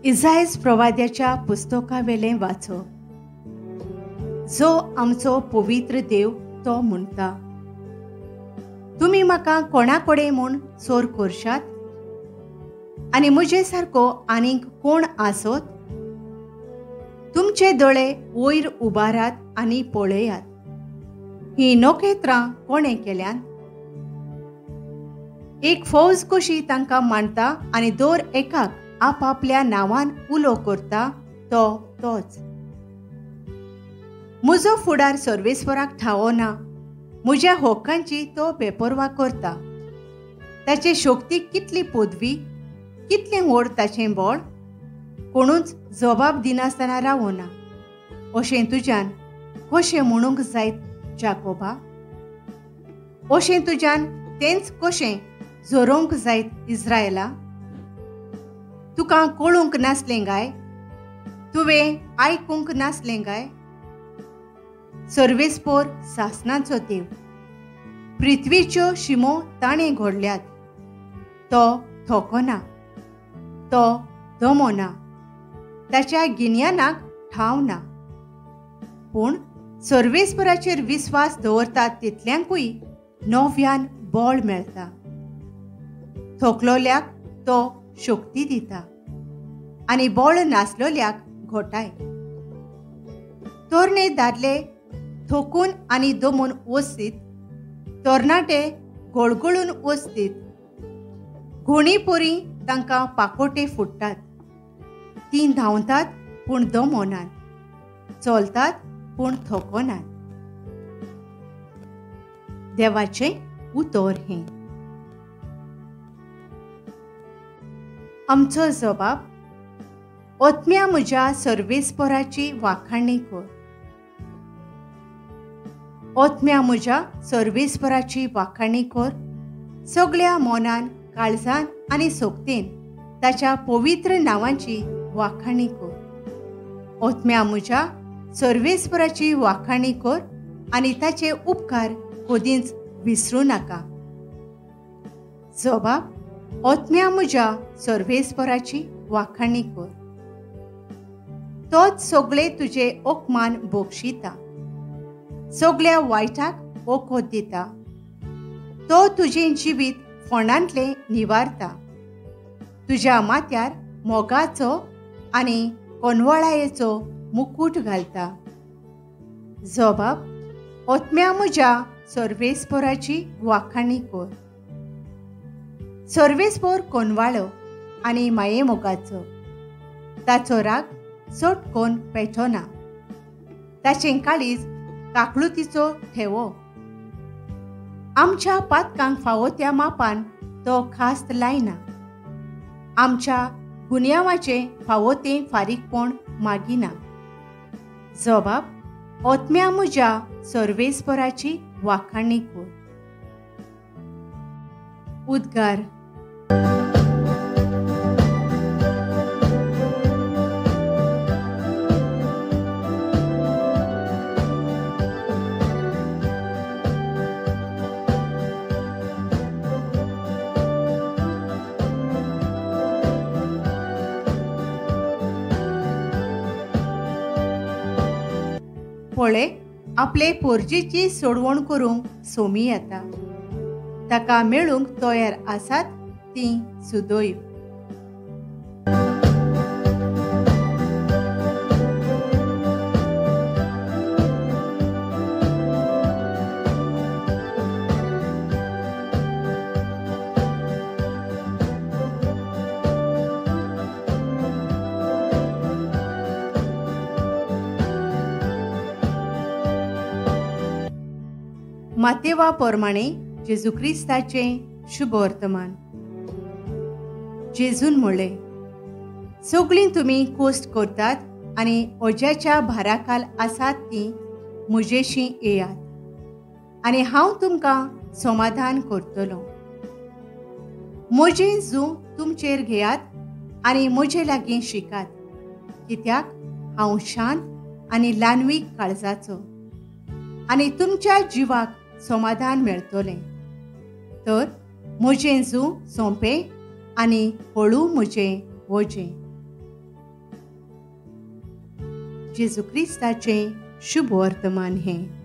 इजायस प्रवाद्याच्या पुस्तकावेलें वाचो. जो आमचो पवित्र देव तो म्हणटा, तुमी म्हाका कोणा कडेन म्हूण चोर करशात आनी म्हजे सारको आनीक कोण आसत? तुमचे दोळे वयर उबारात आनी पळयात, हीं नखेत्रां कोणें केल्यान? एक फौज कशी तांकां मांडटा आनी दर एकाक आपापल्या नांवान उलो करता तो तोच. म्हजो फुडार सर्वेस्वराक ठावो ना, म्हज्या हक्कांची तो बेपर्वा करता. ताची शक्ती कितली पदवी, कितलें व्हड ताचें बळ, कोणूच जबाब दिनासतना रावना. अशें तुज्यान कशें म्हणूंक जायत जाकोबा? अशें तुज्यान तेंच कशें झरोवंक जायत इस्रायला? तुका कळूंक नासलें काय? तुवें आयकूंक नासलें काय? सर्वेस्पोर सासणाचो देव, पृथ्वीच्यो शिमो ताणें घडल्यात. तो थोकोना, तो दमोना, ताच्या गिन्यानाक ठाव ना. पूण सर्वेस्पराचेर विस्वास दवरतात तितल्यांकूय नव्यान बळ मेळटा. थकलोल्याक तो शक्ती दिता आनी बळ नासलोल्याक घोटाय. तरणे दादले थकून आनी दमून वचतीत, तरणाटे गोळगोळून वचतीत. घोणी परी तांकां पाकोटे फुट्टात. तीं धांवतात पूण दमोनात, चलतात पूण थकोनात. देवाचें उतर हें. आमचो जबाब: ओतम्या म्हज्या सर्वेस्पराची वाखाणी कर. ओतम्या म्हज्या सर्वेस्पराची वाखाणी कर, सगळ्या मनान, काळजान आनी सोगतेन ताच्या पवित्र नांवाची वाखाणी कर. ओतम्या म्हज्या सर्वेस्पराची वाखाणी कर आनी ताचे उपकार कदींच विसरूं नाका. जबाब: ओतम्या म्हज्या सर्वेस्पराची वाखाणी कर. तोच सगळे तुजे अपमान बक्षिता, सगळ्या वायटाक वखद दिता. तो तुजें जिवीत फोंडांतलें निवारता, तुज्या माथ्यार मोगाचो आनी कोनवळायेचो मुकूट घालता. जबाब: ओतम्या म्हज्या सर्वेस्पराची वाखाणी कर. सर्वेस्पोर कोनवाळो आनी मायेमोगाचो, ताचो राग चटकोन पेटना. ताचें काळीज काकळुतीचो ठेवो. आमच्या पातकांक फावो त्या मापान तो खास्त लायना, आमच्या गुन्यांवाचें फावो तें फारीकपण मागिना. जबाब: ओतम्या म्हज्या सर्वेस्पराची वाखाणी कर. उद्गार. पळे आपले पोरजीची सोडवण करूंक सोमी येता, ताका मेळूंक तयार आसात तीं सुदैव. मातेवा प्रमाणे जेजू क्रिस्ताचें शुभवर्तमान. जेजून म्हणलें, सगळीं तुमी कोश्ट करतात आनी ओज्याच्या भाराखाल आसात तीं म्हजेशी येयात आनी हांव तुमकां समाधान करतलो. म्हजें जूं तुमचेर घेयात आनी म्हजे लागीं शिकात, कित्याक हांव शांत आनी ल्हानवीक काळजाचो आनी तुमच्या जिवाक समाधान मेळटलें. तर म्हजें जूं सोंपें आनी हळू म्हजें वजें. जेजू क्रिस्ताचें शुभ वर्तमान हें.